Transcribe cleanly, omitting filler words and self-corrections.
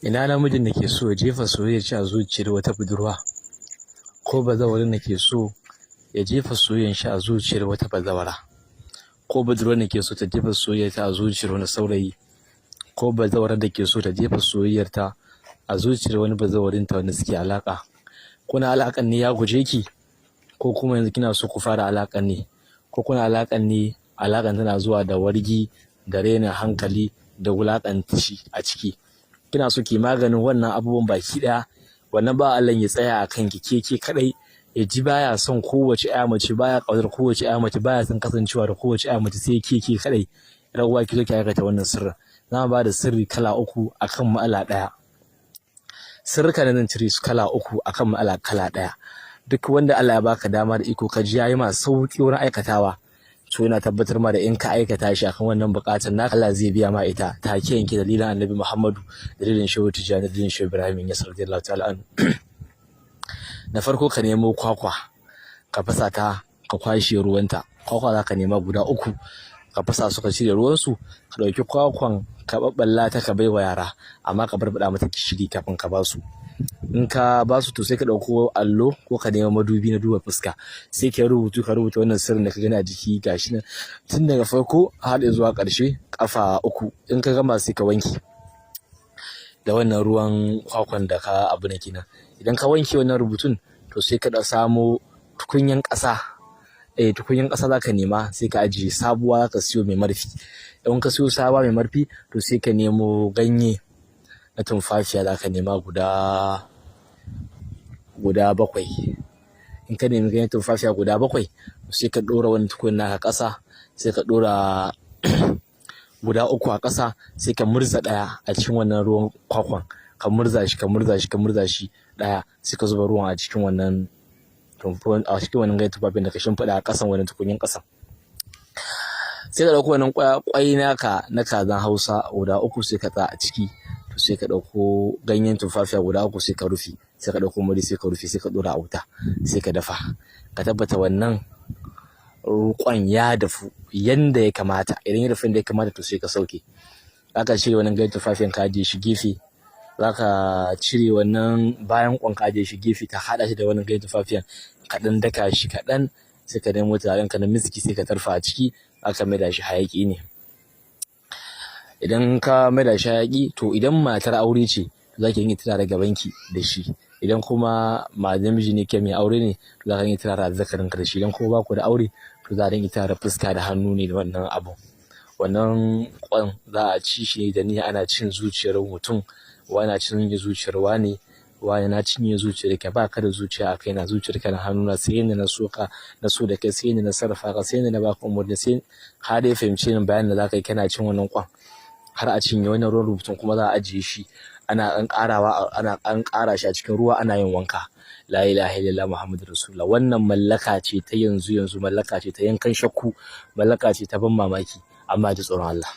Ina namijin da ke so ya jefa soyayyar shi a zuciyar wata budurwa, ko bazawarin da ke so ya jefa soyayyar shi a zuciyar wata bazawara, ko budurwar da ke so ta jefa soyayyarta a zuciyar wani saurayi, ko bazawarar da ke so ta jefa soyayyarta a zuciyar wani bazawarinta wanda suke alaƙa. Kuna alaƙan ne ya guje ki, ko kuma yanzu kina so ku fara alaƙan ne, ko kuna alaƙan ne alaƙan tana zuwa da wargi da rainin hankali da wulaƙanci a ciki. Kina so ki maganin wannan abubuwan baki ɗaya, wannan ba Allah ya tsaya a kanki ke kaɗai, ya ji baya son kowace ƴa mace, baya ƙaunar kowace ƴa mace, baya son kasancewa da kowace ƴa mace sai ke kaɗai. Yar uwa, ki zo ki aikata wannan sirrin. Za mu ba da sirri kala uku akan matsala ɗaya. Sirrika da zan cire su kala uku akan matsala kala ɗaya. Duk wanda Allah ya baka dama da iko ka ji yayi ma sauƙi wurin aikatawa, to yana tabbatar ma da in ka aikata shi akan wannan buƙatar naka, Allah zai biya ma ita take yanke, dalilin Annabi Muhammadu, dalilin Shehu Tijjani, dalilin Shehu Ibrahim Inyas radiyallahu ta'ala anhu. Na farko, ka nemo kwakwa, ka fasa ta, ka kwashe ruwanta. Kwakwa za ka nema guda uku, ka fasa su, ka cire ruwansu. Ka ɗauki kwakwan, ka ɓaɓɓalla ta, ka bai wa yara, amma ka barbaɗa mata gishiri kafin ka ba su. In ka ba su, to sai ka ɗauko allo ko ka nemo madubi na duba fuska, sai ka rubutu, ka rubuta wannan sirrin da ka gani a jiki, gashi nan, tun daga farko har zuwa ƙarshe, ƙafa uku. In ka gama, sai ka wanke da wannan ruwan kwakwan da ka abu na kenan. Idan ka wanke wannan rubutun, to sai ka samo tukunyan ƙasa. Eh, tukunyan ƙasa za ka nema, sai ka ajiye, sabuwa za ka siyo mai marfi. Idan ka siyo sabuwa mai marfi, to sai ka nemo ganye na tumfafiya, za ka nema guda bakwai. In ka nemi ganyen tumfafiya guda bakwai, sai ka ɗora wani tukunya naka ƙasa, sai ka ɗora guda uku a ƙasa, sai ka murza ɗaya a cikin wannan ruwan kwakwan. Ka murza shi, ka murza shi, ka murza shi ɗaya, sai ka zuba ruwan a cikin wannan ganyen tumfafin da ka shimfiɗa a ƙasan wannan tukunyan ƙasan. Sai ka ɗauko wannan ƙwai naka na kazan Hausa guda uku, sai ka sa a ciki. To sai ka ɗauko ganyen tumfafiya guda uku, sai ka rufe, sai ka ɗauko muri, sai ka rufe, sai ka ɗora a wuta, sai ka dafa. Ka tabbata wannan ƙwan ya dafu yanda ya kamata. Idan ya dafu yanda ya kamata, to sai ka sauke. Zaka cire wannan ganyen tumfafiyan, ka ajiye shi gefe. Zaka cire wannan bayan ƙwan, ka ajiye shi gefe, ka haɗa shi da wannan ganyen tumfafiyan, ka ɗan daka shi kaɗan, sai ka nemo turaren ka na miski, sai ka tarfa a ciki, zaka maida shi hayaƙi ne. Idan ka maida shi hayaƙi, to idan matar aure ce, zaki dinga turara gabanki da shi. Idan kuma namiji ne, kai mai aure ne, to zaka dinga turara azzakarinka da shi. Idan kuma baku da aure, to za a dinga turara fuska da hannu ne da wannan abun. Wannan ƙwan za a ci shi ne da niyya ana cin zuciyar mutum. Wane cinye zuciyar wane, wane na cinye zuciyarka, ba ka da zuciya a kaina, zuciyarka na hannuna, sai yanda na so ka, na so da kai, sai yanda na sarrafa ka, sai yanda na baka umarni, sai ka dai fahimce ni. Bayanin da zaka yi kana cin wannan ƙwan har a cinye wannan ruwan rubutun, kuma za a ajiye shi, ana ɗan ƙarawa, ana ɗan ƙara shi a cikin ruwa, ana yin wanka. La ilaha illallah Muhammadur Rasulullah. Wannan mallaka ce ta yanzu yanzu, mallaka ce ta yankan shakku, mallaka ce ta ban mamaki, amma ji tsoron Allah.